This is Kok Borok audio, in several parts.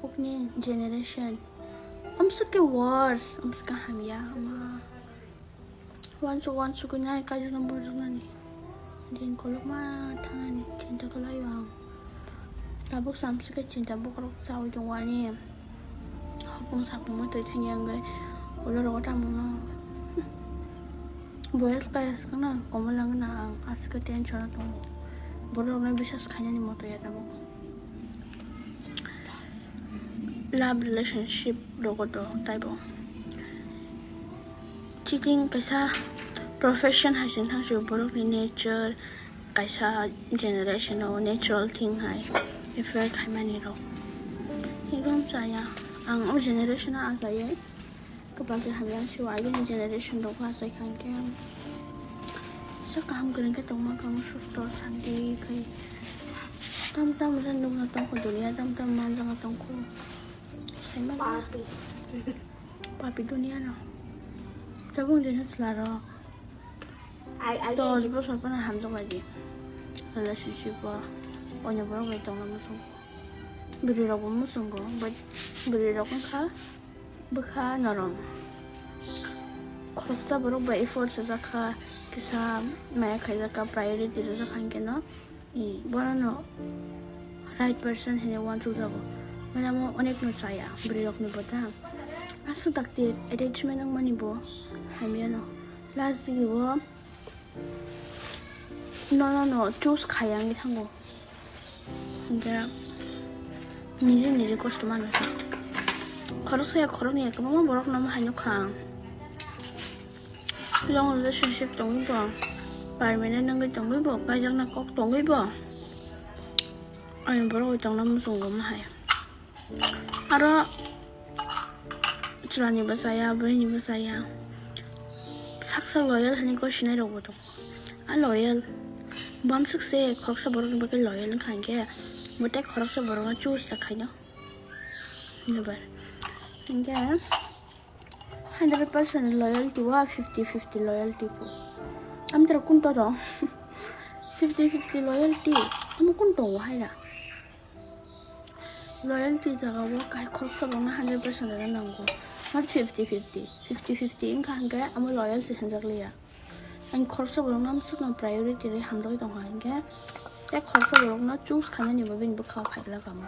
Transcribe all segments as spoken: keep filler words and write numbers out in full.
Ukni generation. Amsuk ke worse, amsuk ke hamya, ama. Wansuk wansuk nai kaijak no borok nani. Din kolok ma thanani chinta kalaio ang. Tabuk samsuk ke chinta bokrok chawi tongwani. Hopung sapung ma twi thani ang gai. Ulo rogo tamo no. Boyas kaya sakna komo langna ang asuk ke tension tongo. Borok no bisas khainani moto ya tabuk. Love relationship rogo to taibo. Cheating kaisa profession hai se thang se borok ni nature kaisa generation o natural thing hai affair khaimani rok. Ekdom chaya ang o generation o achaya. Kwbangkhe hamya ang sio agini generation rok achai kha hinkhe ang sa kaham kwrwng khe tongma kamo susto santi khai tam tam rw nukna tongkho duniya tam tam manjakna tongkho saimano. Papi. Papi duniya no tabuk dino chwla rok. Dos bosor phano hamjak lai di relationship o oino borok bai tongna muchungo. Bwrwi rok bo muchungo but bwrwi rok wngkha bwkha norom. Khoroksa borok bai effort sajak kha, kisa maya khaijak kha, priority rijak kha hinkhe no, i, bono no right person hinwi uansuk jago. Mane amo onek no chaya bwrwi rok ni bo ta. Aswk dakti attachment wngmani bo hamya no. Last digi bo nono no choose khai wngwi thango. Hinkhe niji niji kosto mano se. Khoroksa ya khoroknwi ya kwbangma borok no omo hai nukha ang. Long relationship tongwi bo, permanent wngwi tongwi bo, kaijakna kok tongwi bo, ani borok bai tongna muchungo omo hai. Aro chwlani bo chaya, bwrwini bo chaya. Sak sak loyal hinwi gosinairokbo tongo. A loyal bwswk se khoroksa borokni bagwi loyal wngkha hinkhe, bo tei khoroksa borokno choose ta khaino. Hinkhe hundred percent loyalty o fifty fifty loyalty bo. Amtara kun toro fifty fifty loyalty, omo kun tongo haira? Loyalty jaga o kai khoroksa borokno hundred percent rwna nango, not fifty fifty. Fifty fifty wngkha hinkhe amo loyalty hinjak liya. Ang khoroksa borokno amsukno priority rwi hamjagwi tongkha hinkhe tei khoroksa borokno choose khainani bo bini bwkhao phaiglak amo.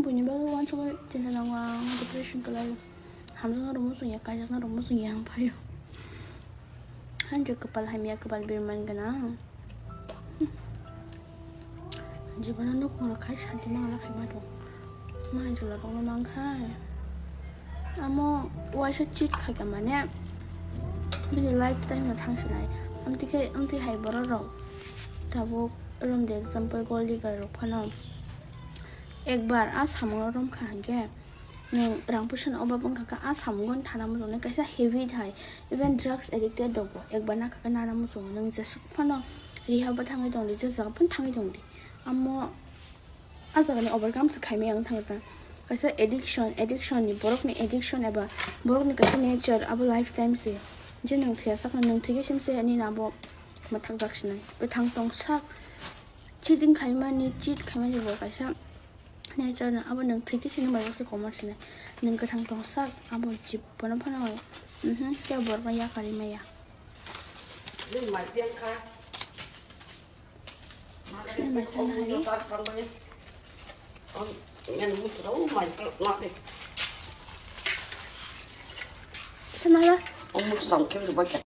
Buini bagwi uansukwi chinta nango ang depression kwlai. Hamjakna rwmung chwngya, kaijakna rwmung chwngya ang phaio. Hanjak kwpal hamya, kwpal birman gwnang. Jibono nukmung rok khai santi mangla khai ma tong. Ma hanjak la rokno mang khai. Amo waisa cheat khai ka mane bini life time no thang sinai. Amtwi khe, amtwi hai borok rok tabuk romde example gold digger rok phano. Ekbar a samungo romkha hinkhe nwng rang puisa ni obab wngkha khe a samungo thana muchungnai kaisa habit hai, even drugs addicted rokbo ekbar nakha khe nana muchungo. Nwng jeswk phano rehab o thangwi tongdi, je jaga phano thangwi tongdi, amo a jagani overcome se khaimaya wng thangwi phano. Kaisa addiction, addiction ni borokni addiction eba borokni kaisa nature abo lifetime se. Je nwng thwiya sakno nwng thwikhe simse nini abo mwthakjak sinai. Kwthang tongsak cheating khaimani, cheat khaimani bo kaisa nature no, abo nwng thwikhe sini bai se komor sinai. Nwng kwthang tongsak abo jibono phano, mhm, kebo borokno yakarwi maya. Sini bai phano hai. Khwnala?